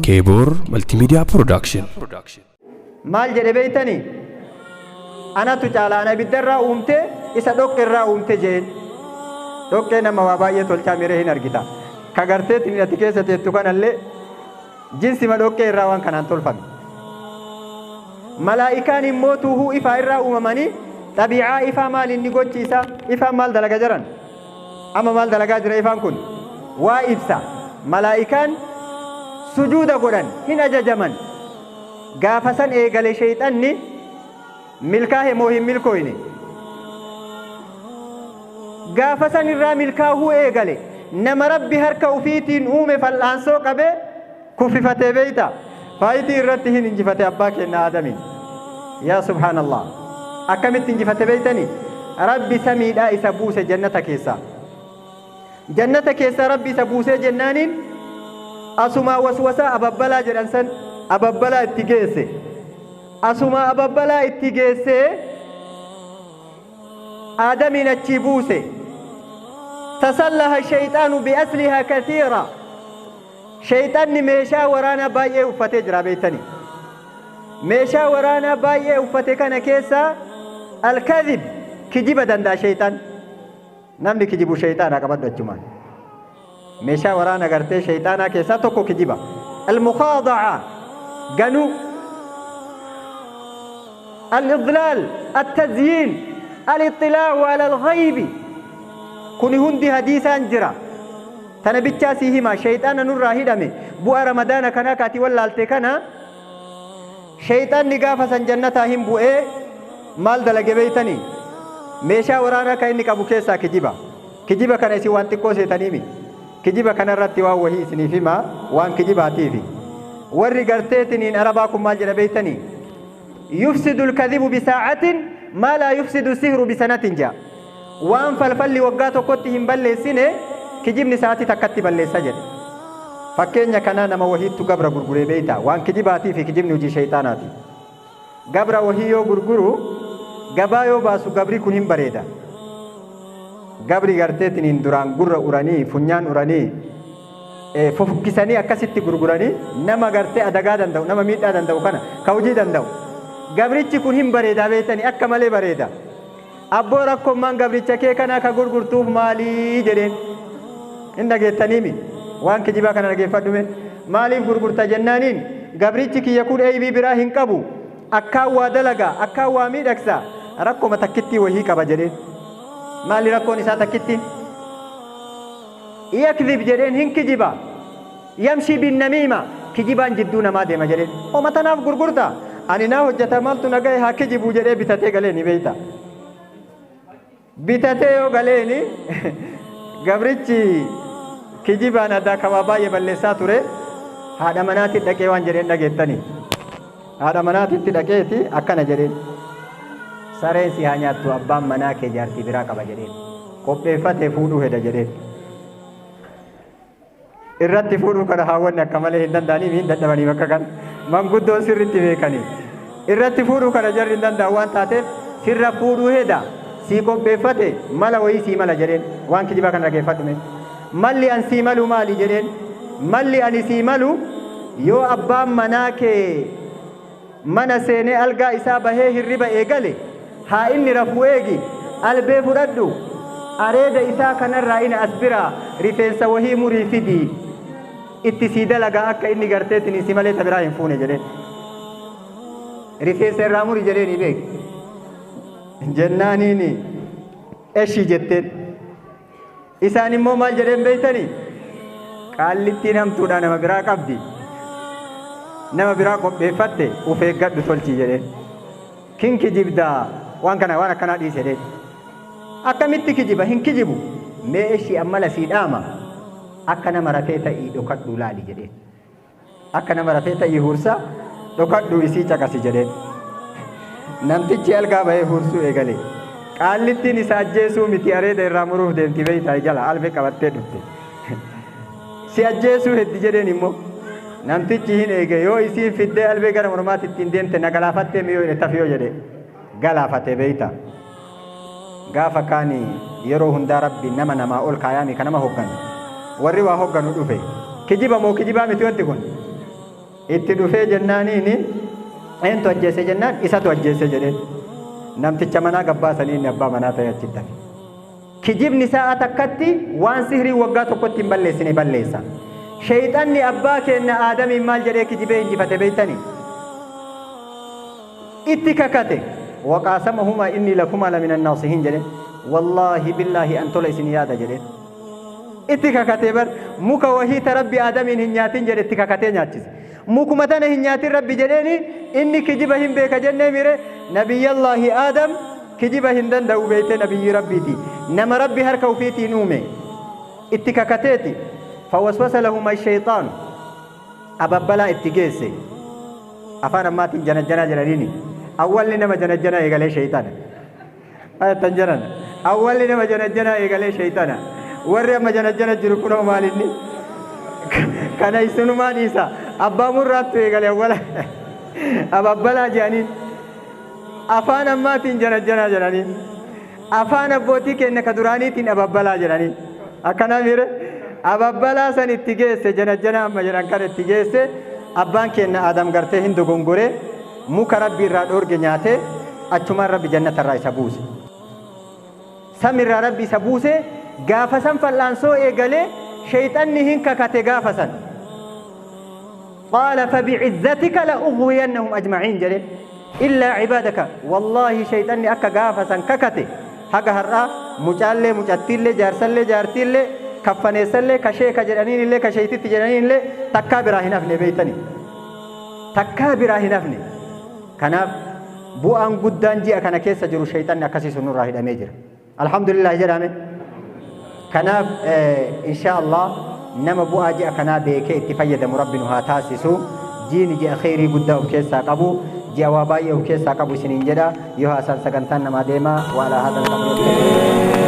Keeboor Multimedia Production. Maal jedhe beeytanii? Anatu caala, ana ibiddarraa uumte, isa dhoqqeerraa uumte jeen. Dhoqqee nama waa baay'ee tolchaa miree hin argita. Ka garteetiin ati keessa teettu kanallee jinsima dhoqqee irraa waan kanaan tolfame. Malaa'ikaan immoo tuuhuu ifaa irraa uumamanii xabiicaa ifaa maal inni gochi isaa? Ifaan maal dalaga jiran? Amma maal dalagaa jira ifaan kun? Waa ibsa. Malaa'ikaan sujuuda godhan, hin ajajaman. Gaafa san eegale sheeyxanni milkaahe moo hin milkooyne? Gaafa san irraa milkaahuu eegale. Nama Rabbi harka ufiitiin uume fal'aansoo qabee kuffifatee beeyta. Faayitii irratti hin injifate abbaa keenya Aadamiin. Yaa subhaanallah. Akkamitti injifate beeytanii? Rabbi samiidhaa isa buuse jannata keessaa. Jannata keessaa Rabbi isa buusee jennaaniin asumaa waswasaa ababbalaa jedhan san ababbalaa itti geesse. Asumaa ababbalaa itti geessee Aadamiin achii buuse. Tasallaha shayxaanu biaslihaa kathiira. Shayxanni meeshaa waraanaa baay'ee uffatee jira beektanii. Meeshaa waraanaa baay'ee uffate kana keessaa alkadhib, kijiba danda'a shayxan. Namni kijibu shayxaana qabadhu achumaan. Meeshaa waraana gartee shayxaanaa keessaa tokko kijiba. Almukhaada'a, ganuu. Al-idlaal, at-tazyiin, al-ixilaa'u ala al-ghaybi. Kuni hundi hadiisaan jira. Tana bichaa sii hima, shayxaana nurraa hidhame bu'aa Ramadaana kanaa kaati wallaalte kana. Shayxaanni gaafa san jannataa hin bu'ee maal dalage beeytanii? Meeshaa waraanaa kan inni qabu keessaa kijiba. Kijiba kana isin waan xiqqoo seetaniimi. Kijiba kana irratti waan wahii isiniif hima, waan kijibaatiifi. Warri garteetiniin Arabaa kun maal jedha beeytanii? Yufsidu lkadhibu bisaa'atin maa laa yufsidu sihru bisanatin jedha. Waan falfalli waggaa tokkotti hin balleessine kijibni sa'atii takkatti balleessa jedhe. Fakkeenya kanaa nama wahiittu gabra gurguree beeyta. Waan kijibaatii fi kijibni hojii shayxaanaati. Gabra wahii yoo gurguru, gabaa yoo baasu, gabri kun hin bareeda. Gabri garteetiniin duraan gurra uranii, funyaan uranii, fofokkisanii akkasitti gurguranii, nama gartee adagaa danda'u, nama miidhaa danda'u kana, ka hojii danda'u. Gabrichi kun hin bareedaa beeytanii, akka malee bareeda. Abboo, rakkoommaan gabricha kee kanaa ka gurgurtuuf maalii jedheen. Hin dhageettaniimi? Waan kijibaa kana dhageeffadhume. Maaliif gurgurta jennaaniin, gabrichi kiyya kun eeybii biraa hin qabu. Akkaan waa dalagaa, akkaan waa miidhagsa. Rakkoma takkittii wahii qaba jedheen. Maali rakkoon isaa takkittiin? Yakdhib jedheen, hin kijiba. Yamshii binnamiima, kijibaan jidduu namaa deema jedheen. Homa tanaaf gurgurta? Ani naa hojjeta, maaltu na gahe, haa kijibuu jedhee bitatee galee ni beeyta. Bitatee yoo galeeni, gabrichi kijibaan addaa kabaa baay'ee balleessaa ture. Haadha manaatti dhaqee waan jedheen dhageettanii. Haadha manaatitti dhaqeeti akkana jedheen. Sareen si haa nyaattu, abbaan manaa kee jaartii biraa qaba jedheen. Qopheeffatee fuudhuu heda jedheen. Irratti fuudhuu kana haawwanni akka malee hin danda'anii, hin dadhabanii bakka kana. Manguddoon sirritti beekanii. Irratti fuudhuu kana jarri hin danda'an waan taateef, sirra fuudhuu heda, sii qopheeffate, mala wayii sii mala jedheen. Waan kijibaa kana dhageeffadhu mee. Malli an sii malu maali jedheen. Malli ani sii malu, yoo abbaan manaa kee mana seenee algaa isaa bahee hirriba eegale, haa inni rafuu eegi, albee fudhadhu, areeda isaa kanarraa ina as biraa rifeensa wahii murii fidi, itti sii dalagaa akka inni garteetiin si malee ta biraa hin fuune jedheen. Rifeensa irraa muri jedheen beek. Jennaaniin eshii jetteen. Isaan immoo maal jedheen beeytanii? Qaallittiin hamtuudha, nama biraa qabdi. Nama biraa qopheeffatte, uf eeggadhu tolchi jedheen. Kin kijibdaa, waan kana waan akkanaa dhiise jedheen. Akkamitti kijiba? Hin kijibu. Mee eshii ammala sii dhaama, akka nama rafee ta'ii dhokadhu laali jedheen. Akka nama rafee ta'ii huursaa dhokadhu isii caqasi jedheen. Namtichi algaa bahee huursuu eegale. Qaallittiin isa ajjeesuu miti, areeda irraa muruuf deemti beeytaa, jala albee qabattee dhufte. Si ajjeesuu heddi jedheen immoo. Namtichi hin eege, yoo isiin fiddee albee gara mormaatti ittiin deemte na galaafattee miyoo jedhe, tafiyoo jedhe galaafate beeyta. Gaafa kaani yeroo hundaa Rabbi nama namaa ol kaayaami ka nama hogganu. Warri waa hogganu dhufe. Kijiba moo kijibaa miti wanti kun? Itti dhufee jennaaniini eentu ajjeese jennaan isatu ajjeese jedheen. Namticha manaa gabbaasanii inni abbaa manaa ta'e achitti hafe. Kijibni sa'a takkatti waan sihrii waggaa tokkotti hin balleessine balleessa. Sheyxanni abbaa keenna Aadamiin maal jedhee kijibee injifate beeytanii? Itti kakate. Waqaasamahumaa innii lakumaa lamina naasihiin jedheen. Wallaahi billaahi an tola isin yaada jedheen. Itti kakatee bar muka wahii ta Rabbi Aadamiin hin nyaatin jedhe itti kakatee nyaachise. Mukuma tana hin nyaatin Rabbi jedheeni inni kijiba hin beeka jennee mire Nabiyyallaahi Aadam kijiba hin danda'u beeytee nabiyyii Rabbiiti. Nama Rabbi harka ufiitiin uume. Itti kakateeti. Fawaswasa lahuma shayxaanu. Ababbalaa itti geesse. Afaan ammaatiin janajjanaa jedhaniini. Awwalli nama janajjanaa eegalee shayxaana. Ayattan jaran. Awwalli nama janajjanaa eegalee shayxaana. Warri amma janajjana jiru kunoo maalinni? Kana isinumaa dhiisa. Abbaa murraattu eegale awwala. Ababbalaa jedhaniin. Afaan ammaatiin janajjanaa jedhaniin. Afaan abbootii keenya ka duraaniitiin ababbalaa jedhaniin. Akkanaa miire ababbalaa san itti geesse, janajjanaa amma jedhan kana itti geesse. Abbaan keenya Aadam gartee hin dogongoree muka Rabbi irraa dhoorge nyaatee achumaan Rabbi jannatarraa isa buuse. Samirraa Rabbi isa buuse. Gaafa san fal'aansoo eegalee shayxanni hin kakate gaafa san. Qaala fabi'izzatika la ughwiyannahum ajma'iin jedhe illaa cibaadaka. Wallaahi shayxanni akka gaafa san kakate haga har'aa mucaallee, mucattiillee, jaarsallee, jaartiillee, kaffaneessallee, ka sheeka jedhaniinillee, ka sheeytitti jedhaniinillee takkaa biraa hin hafne beeytani. Takkaa biraa hin hafne. Kanaaf bu'aan guddaan ji'a kana keessa jiru shayxanni akkasii sun nurraa hidhamee jira. Alhamdulillah jedhame. Kanaaf insha Allah nama bu'aa ji'a kanaa beekee itti fayyadamu Rabbi nu haa taasisu. Jiini ji'a kheyrii guddaa of keessaa qabu, ji'a waa baay'ee of keessaa qabu isiniin jedha. Yoo haasaan sagantaan namaa deema waalaa haadha.